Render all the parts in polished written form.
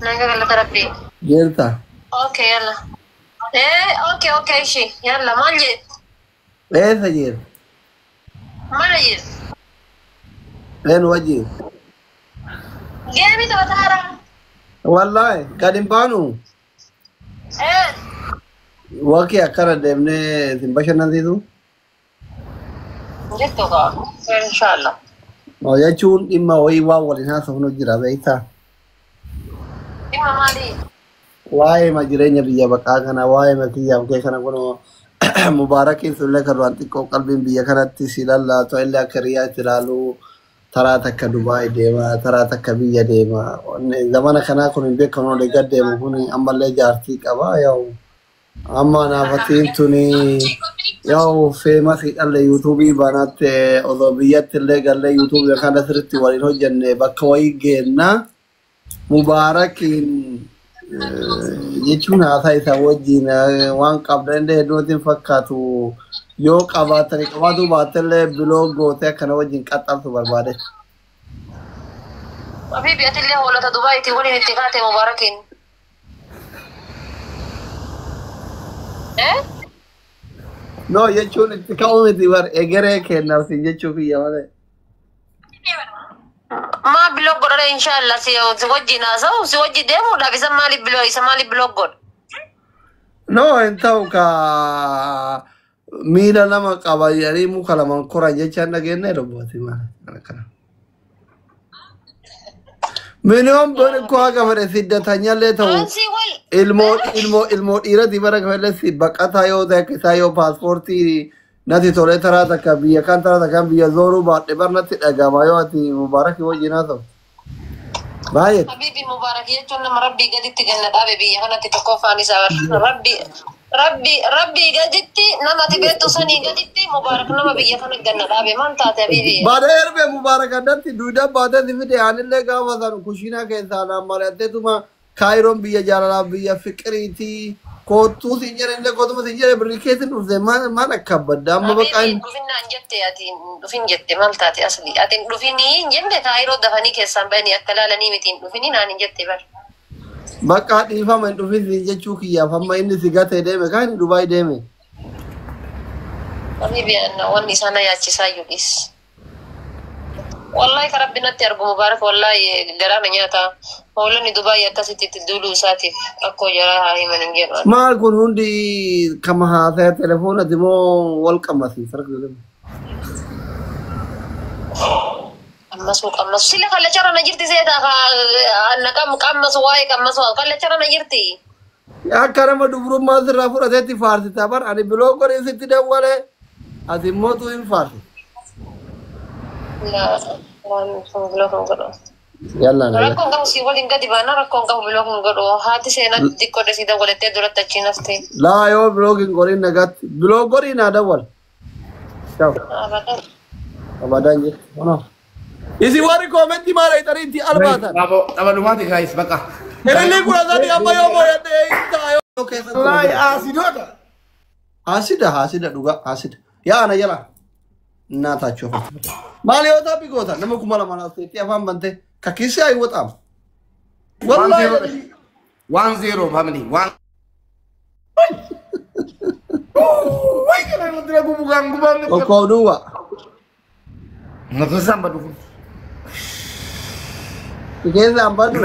Naga galata Rabbii. Jirta. Okay, yalla. Okay, okay, ishi. Yalla, maal jedhe? Eessa jirta? Mana jirta? Een wajjin? Geemii taphataara. Wallaahi gad hin baanu. Wakii akkana deemnee isin bashannansiisu. Jettu kaa. Inshallah. Jechuun dhimma wayii waan waliin haasofnu jira beektaa. Dhimma maalii? Waa'ee ma jireenya biyya baqaa kana waa'ee ma kiyyaaf kee kana kunoo Mubaarakiin sullee kan waan xiqqoo qalbiin biyya kanatti si lallaatu illee akka riyaa itti ilaalu taraa takka Dubaay deema taraa takka biyya deema. Zamana kanaa kun hin beekamu olii gad deemu kun ammallee jaartii qaba yaa'u. Amma naafatiin tuni yaa'u feemasii dhalle yuutuubii banatte osoo biyyatti illee gallee yuutuubii kana sirriitti waliin hojjenne bakka wayii geenna. Mubaarakiin jechuun haasaa isaa wajjin waan qabdan illee hedduutti hin fakkaatu yoo qabaatanii qabaatu baattellee biloo gootee akkana wajjin qaxxaltu barbaade. Habibi atillee hoolota Dubaayitii waliin itti kaate Mubaarakiin. No jechuun itti ka'uu miti bar egeree kennaaf siin jechuu kiyya malee. Maa biloo godhare inshallah si wajjin haasa'u si wajji deemuudhaaf isa maaliif biloo isa maaliif biloo godha? No hin ta'u ka miila lama qaba jedhanii muka lamaan koran jechaan dhageenye lubbuuti maali kana. Miniyoon bani koo haga fedhe siddatanyallee ta'u ilmoo ilmoo ilmoo dhiirati bara fedhe si baqataa yoo ta'e akka isaa yoo paaspoortii natti tolee taraa takka biyya kan taraa takka biyya zooruu baadhe bar natti dhagama yoo ati Mubaarakii wajjin haasa'u. Baay'ee. Habibi Mubaarak jechuun nama Rabbii gaditti ganna dhaabe biyya kanatti tokkoffaan isaa bar. Rabbi Rabbi Rabbii gaditti nama ati beektu sanii gaditti Mubaarak nama biyya kana ganna dhaabe maal taate habibi? Baadhee erbe Mubaarak addatti duudaa baatee si fide anillee gaafa san kushiinaa keessaa naan mari'atteetuma Kaayiroon biyya jaalalaa biyya fiqiriitii kootuu siin jedhe illee kootuma siin jedhe birrii keetiin dhufte maal maal akka badda amma bakka Habibi dhufin naan jette ati dhufin jette maal taate asli ati dhufinii hin jenne Kaayiroo dafanii keessaan bahanii akka laalanii miti hin dhufinii naan hin jette bar. Bakka dhiifama hin dhufin siin jechuu kiyyaaf amma inni si gatee deeme kaan inni Dubaay deeme. Habibi wanni isaan na yaachisaa iyyuu dhiis. Wallahi ka Rabbi natti argu Mubaarak wallahi garaa na nyaata. Hoolonni Dubaay akkasitti itti duuluu isaatiif rakkoo jaraa haa himan hin jedhu. Maal kun hundi kama haasaya telefoonati moo wal qammasi farqi Qammasuu qammasu sila kallacharra na jirti seeta na qammasu waa'ee qammasu kallacharra na jirti. Akka nama dubrummaa sirraa fudhateetti faarsita bar ani biloo godhee sitti dawwale ati immoo tu hin faarsi. Biloo kan godhu. Yalla na. Rakkoon qabu si waliin gadi baana rakkoon qabu biloo kan godhu haati seenaa xiqqoo dhasii dawwalattee duratti achiin haftee. Laa yoo biloo hin godhin nagaatti biloo godhii naa dawwal. Ciao. Abadan. Abadan jettu. Kunoo. Isin warri koomentii maal hiixanii itti albaatan. Tapha dhumaati guys baqa. Ililli 13 amma yoo mooyadhe ta'a yoo keessatti. Wallahi asidoota. Asida asida dhugaa asida. Yaa ana jala. እናታችሁ maal yoo taaphi goota nama 2008 afaan bante kakkiisee አይወጣም ወላሂ 1-0 family 1. Way kana irratti gubugaan gubaan. Tokkoof duwwa. Na keessaan badu kun. Keessaan badu.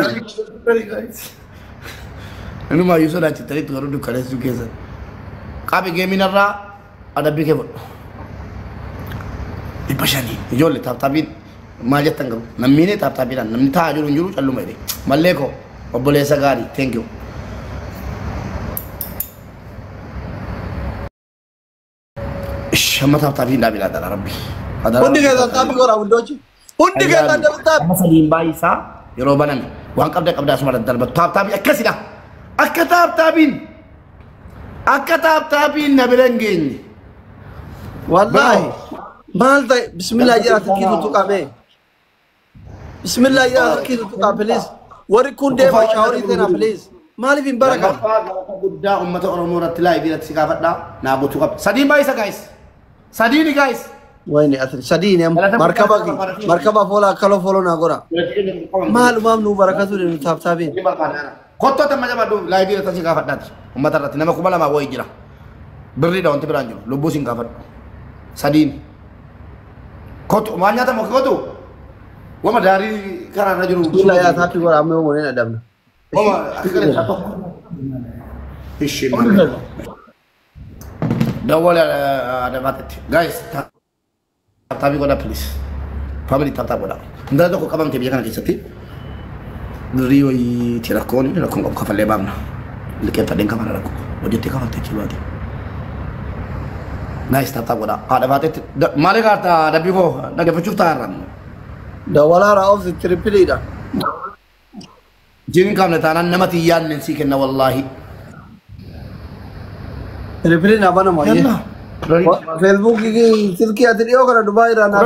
Inumaayyuu sodaachitaniitu garuu dukkaneessuu keessan. Qabi geemiin irraa adabbii kee fudhu. 500 ijoollee taaptaapiin maal jettan garuu namni taaptaapiidhaan namni taa'aa jiru hin jiru calluma jedhe. Mallee koo obboleessa gaarii thank you. Amma taaptaapiin dhaabii dhala rabbi. Hundi keessan taappii godhaa hundochi. Hundi keessan double tap. Amma sadiin baay'isaa yeroo baname waan qabda qabdaa asuma daddarbatu taaptaapii akkasidha. Akka taaptaapiin na bira hin geenye. Wallaahi. Maal ta'e bismillah jedhaa silkii tuttuqame. Bismillah jedhaa silkii tuttuqaa please. Warri kun deema shaaworii seenaa please. Maaliif hin barakan? Lammaffaa galata guddaa uummata Oromoo irratti laayivii irratti si gaafadhaa naa guutuu qaba. Sadiin baay'isa guys. Sadiini guys. Wayne asli sadiin am markaba markaba fola kalo folo na gora. Maalumaaf nu barakatu nu tap tapiin. Kottoota amma jabaadhu laayivii irratti si gaafadhaati. Uummata irratti nama 2000 wayii jira. Birriidha wanti biraan jiru. Lubbuu sin gaafadhu. Sadiin. Kottu maal nyaatamu kottu? Wama daarii karaa irra jiru. Bismillah yaa taappii gora amma yoomuu ni adabna. Wama akka kana tokko. Ishee maal? Dawwala adabaatti. Guys, tap godhaa please. Family tap tap godhaa. Intala tokko qabamte biyya kana keessatti. Birrii wayiitti rakkoon rakkoon qabu kafallee baafna. Liqeeffadheen kafala rakkoo. Hojjettee kafaltee achi baate. Nice tap tap godhaa. Haadha baatetti maali kaartaa dabbii koo dhaggeeffachuuf taa'arra. Dawwalaa raa'of tiripiliidha. Jirin qabne taanaan nama xiyyaanne sii kenna wallaahi. Tiripiliin abanama. Yalla. Feesbuukii silkii ati dhiyoo kana Dubaay irraa naaf.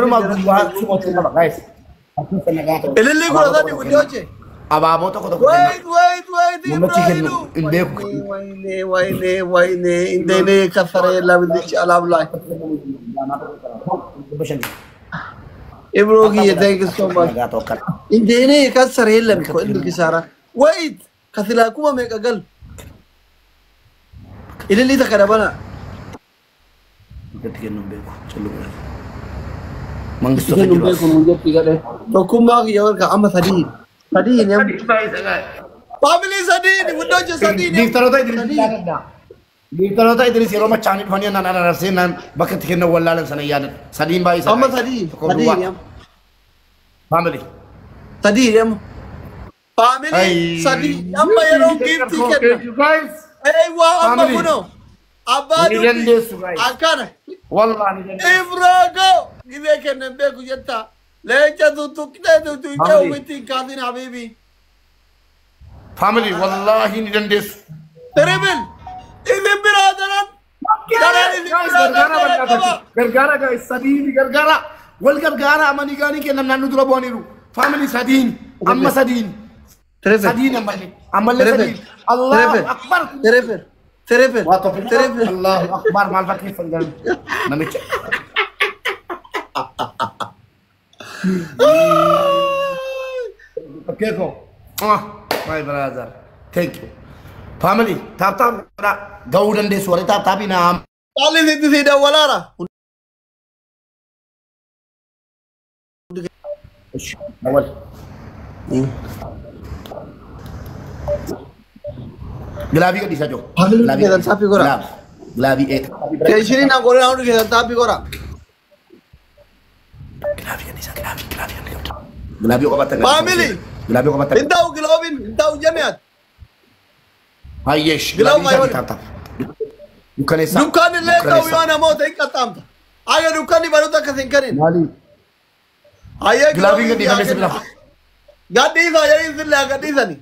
Ililli 13 guddooche. Abaaboo tokko tokko Wait, wait, wait, Namatti kennu hin beeku. Wayne, wayne, wayne, indene kasare lamdichi alablay. Ibro kiya, thank you so much. Indene kasare lam ko indu kisara. Wait, kasila kuma me kagal. Ililli ta kada bana. Itti kennu hin beeku. Mangistu Kennu beeku nu jetti gade. Tokkummaa kiyya warka amma sadii. Sadii ne. Family sadii, guddooche sadii. Diiftaroota Idris yaadadha. Diiftaroota Idris yeroo machaanii dhufanii naan ararsee naan bakka itti kennan wallaalan sana yaadadha. Sadiin baay'ee Amma sadii. Sadii ne. Family. Sadii ne. Family sadii. Amma yeroo giiftii kenna. Eewwa amma kunoo. Abbaa dubbii akkana. Wallaahi ni dandeessu. Ibro go. Gibee kennan beeku jetta. Leenca tuttuqxee tuttuqxee uumatti hin kaasin habiibi. Family wallaahi ni dandeessu. Triple. Isin biraa daran. Daran isin biraa daran qaba. Gargaara guys sadiin gargaara. Wal gargaara amanii gaanii kennan naannoo dura bu'aniiru. Family sadiin amma sadiin. Sadiin ammallee ammallee sadiin. Allahu akbar. Triple. Triple. Triple. Allahu akbar maal fakkeessan galu. Namicha. Okay, go. My brother. Thank you. Family, tap tap godhaa. Ga'uu dandeessu warri tap tapii naa. Haalli sitti sii dawwalaara. Dawwal. Gilaafii gadhiisaa jiru. Family keessan taappii godhaa. Gilaafii eeta. Teeshiniin angoolee hundi keessan taappii godhaa. Gilaafii gadhiisaa gilaafii gilaafii gadhiisaa. Gilaafii qabattan. Family. Gilaafii qabattan. Hin ta'u giloobin hin ta'u jami'at. Hayyeesh. Gilaafii Gilaafii tap tap. Dukkaneessaa. Dukkaan illee ta'u yoo namoota hin qaxxaamta. Ayya dukkaanni baruuta akkas hin kennin. Maali? Ayya Gilaafiin gadhiifamee si bira. Gadhiisaa jedhin sillee gadhiisani.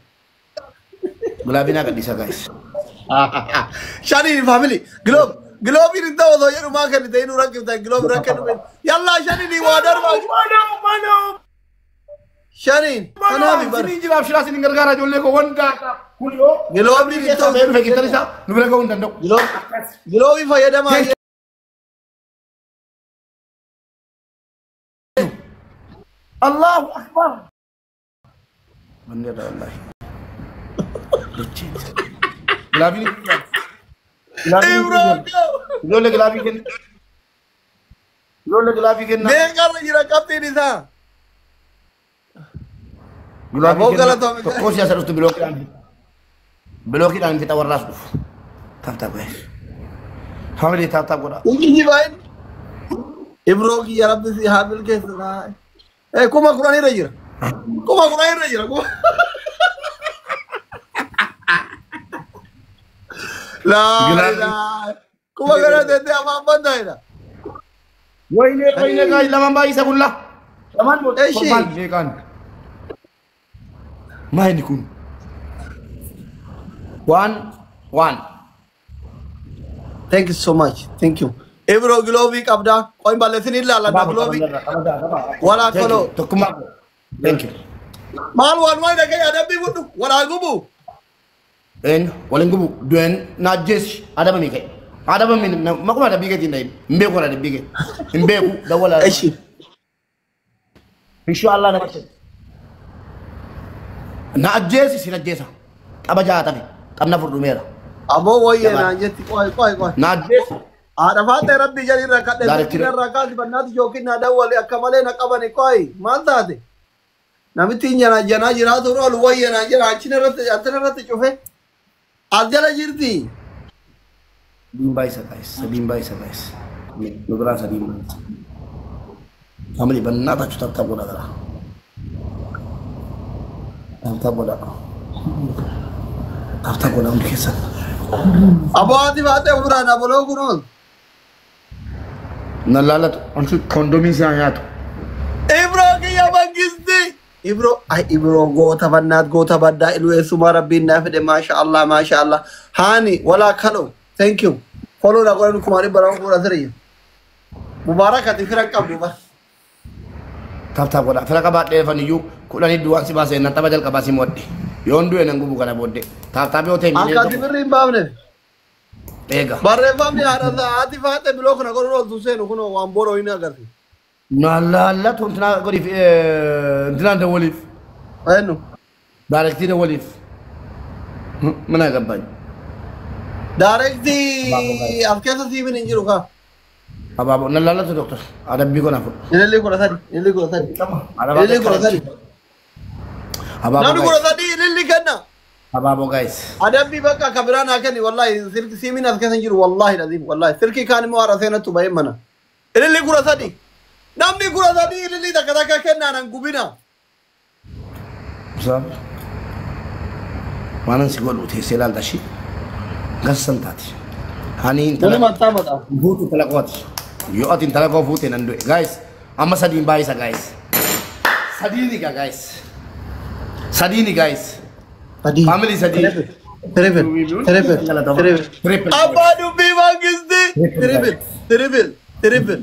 Gilaafiin haa gadhiisaa guys. Shaniin family. Giloob. Giloobiin hin ta'u osoo jedhu maa kennite inni rakkifta giloob rakkannu. Yallaa shaniin waa darbaa. Shaniin kanaaf bara. Isiniin jiraaf shiraa isiniin gargaara ijoollee koo wanta kun yoo Giloobiin hin ta'u. Mee dhufe keessan isaa nu bira ga'uu hin danda'u. Giloobii fayyadamaa. Allahu akbar. Manni irra wallaahi. Gilaafiin Ibro ijoollee gilaafii kenna. Ijoollee gilaafii kenna. Meeqarra jira qabxiin isaa? Gilaafii Aboo kenna. galatoome. Tokkoo siyaasa dhuftu bilookiidhaan. Bilookiidhaan fixa warraas dhufu. Tap tap guys. Family tap tap godhaa. Inji baay'een. Ibro kiyya rabbi si haa milkeessu. 10,000 irra jira. 10,000 irra jira. Laa laa. 10,000 tettee afaan bantaa'edha. Wayne wayne guys lamaan baay'isa kulla. Lamaan moo Eshi. torbaan meeqaan? Maayini kun? Waan waan. Thank you so much. Thank you. Ibro giloobii qabdaa. Qoyin balleessin ilaalla giloobii. Walaa koloo. Tokkummaa. Thank you. Maal waan waan dhagee adabbii fudhu. Walaa gubu. Een waliin gubu du'een naajjeessi adabamii ka'e. Adaba min makuma adabbii keetiin dhahin. Hin beeku adabbii kee. Hin beeku dawwala. Eshi. Inshallah na barsiisa. Na ajjeesi sin ajjeesa. Tapha jaatame. Taphna furdhumeera. Aboo wayyee naan jetti qoy qoy qoy. Na ajjeesi. Haadha faatee rabbii jedhi irra kadhe Daaretti irra kaasi bannaati yookiin na dawwali akka malee na qabani qoy maal taate? Namitti janaa janaa jiraatu oolu wayyee naan jedha achina irratti achina irratti cufe. As jala jirti. Sadiin baay'isa guys. Sadiin baay'isa guys. Nu biraa sadiin baay'isa. Family በእናታችሁ tap tap godhaa gara. Tap tap godhaa. Tap tap godhaa hundi keessan. Aboo haati faatee ofirraa na boloo kunuun. Na laalatu ansu kondomii isaa nyaatu. Ibro kiyya mangisti. Ibro ay Ibro goota bannaat goota baddaa iluu eessumaa rabbiin naa fide maasha Allah maasha Allah. Haani walaa kaloo thank you. Follow na godhan kumaanii baraan fuudha sirriya. Mubaarak ati fira qabdu ba. Tap tap godhaa. Fira qabaadhee faniyyuu kudhanii duwwaan si baasee nan tapha jalqabaa si mo'adhe. Yoon du'e nan gubu kana booddee. Tap tap yoo ta'e Akka miilee ati birri hin baafne. Eega. Barreeffamni haadha haati faate biloo kana godhuun ooltu seenu kunoo waan boroo hin agarsi. Na laallatu intinaa godhiif intinaan dawwaliif. Eenyu. Daarektii dawwaliif. Mana gabbaany. Daarektii as keessa siimin hin jiru kaa. Abaaboo na laallatu doktor. Adabbii kana fudhu. Ililli 13 ililli 13. Ililli 13. Abaaboo Namni guys. 13 ililli kenna. Abaaboo guys. Adabbii bakka akka biraa naa kenni wallahi silki siimiin as keessa hin jiru wallahi laziim wallahi silkii kaan immoo haadha seenattu bahee mana. Ililli 13. Namni 13 ililli takka takka kennaa nan gubina. Musaaf. Waanan si godhu teessee ilaalta ishee. Gassan taati. Hani intala Namni maxxaa maxxaa. fuutu intala kooti. Yoo ati intala koo fuute nan du'e. Guys amma sadiin baay'isa guys. Sadiini gaa guys. Sadiini guys. Sadii. Family sadii. Triple. Triple. Triple. Triple. Abbaa dubbii mangisti. Triple. Triple. Triple.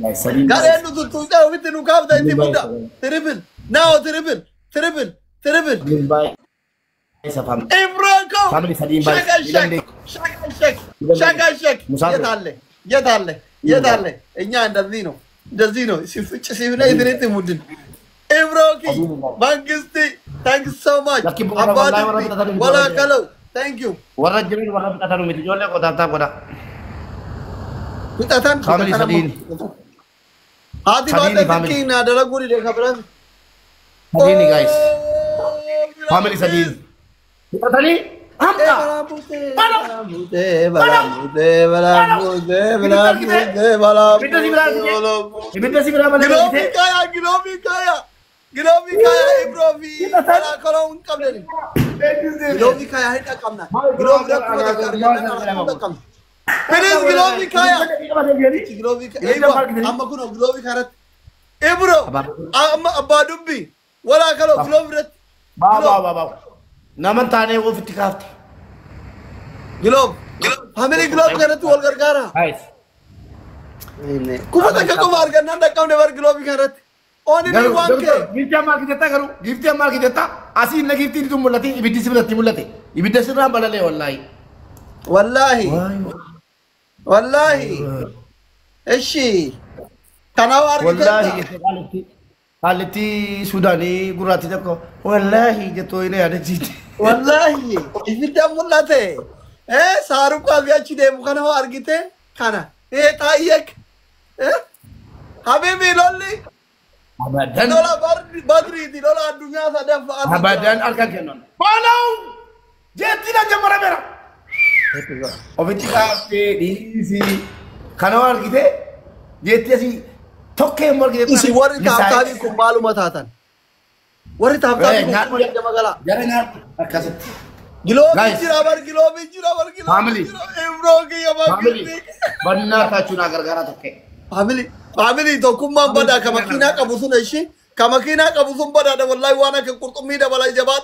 Gareen nu tuttuqxee ofitti nu kaafta itti mudda. Triple. Now triple. Triple. Triple. Sadiin baay'isa family. Ibroko. Family sadiin Shake and baay'isa. shake. Shake and shake. Shake and shake. Musaafir. የት አለ? የት አለ? የት አለ? እኛ እንደዚህ ነው እንደዚህ ነው ሲፍጭ ሲፍነ ኢትሪት ሙድን ኢብሮኪ መንግስቲ ታንክ ሶ ማች Lakki bu'uura አባ wallahi warra dubbi fudhatan miti ወላ warra jiran. ከለው ታንክ ዩ Warra jiran warra fudhatan miti ijoollee koo tap tap godhaa. ፍጠተን Family sadiin. haati Sadiini baate family. silkii naa dalaguu dide kabiraan Sadiini guys. Family sadiin. Fudhatanii hamta. Ibidda si biraa argite. Ibidda si biraa malee Giloobii argite. kaya giloobii kaya giloobii kaya ibroo fi kaloo hin qabdani. Giloobii kaya hin dhaqqabna. Giloobii rakkoo takka arganna hin dhaqqabna. Please giloobii kaya. Giloobii kaya amma kun giloobii kanatti. Ibro amma abbaa dubbii walaa kaloo giloobii irratti. Baa baa baa baa. Nama hin taane ofitti kaafte. Giloob family giloobii kanatti wal gargaara. Guys. Kufa takka qofa argannaan dhaqqabne bar giloobii kanatti. Ooni ni waan kee. Giiftii amma argitetta garuu giiftii amma argitetta asii inni giiftiin tun mul'ate ibiddi si biratti mul'ate ibidda sirraan balalee wallaahi. Wallaahi wallaahi. Ishi kanaaf Wallaahi argitetta. jettee qaalitti qaalitti Suudaanii gurraatti tokko wallaahi jettoo inni yaadachiite. Wallaahi ibidda mul'ate. Saaruqaa fi achi deemu kana hoo argite kana. Xaayyek. Habibi lolli Abadan lola badriiti lola addunyaa sadaffaa. abadan harkaan kennan. Baalaw jeettiin ajjamarameera. Ofitti kaaftee dhiisii kana hoo argite jeettii asii tokkee immoo argite. Isin warri taaptaabii kun maaluma taatan? Warri taaptaabii kun kuma digdama galaa. Jara nyaadhu akkasitti. Giloobii Guys. jira bar giloobii jira bar giloobii Family. jira. Ibroo kiyya Family. mangisti. Bannaa taachuun gargaara tokkee. Family family tokkummaan badaa ka makiinaa qabu sun ishee ka makiinaa qabu sun badaadha wallahi waan akka qurxummii dabala jabaa.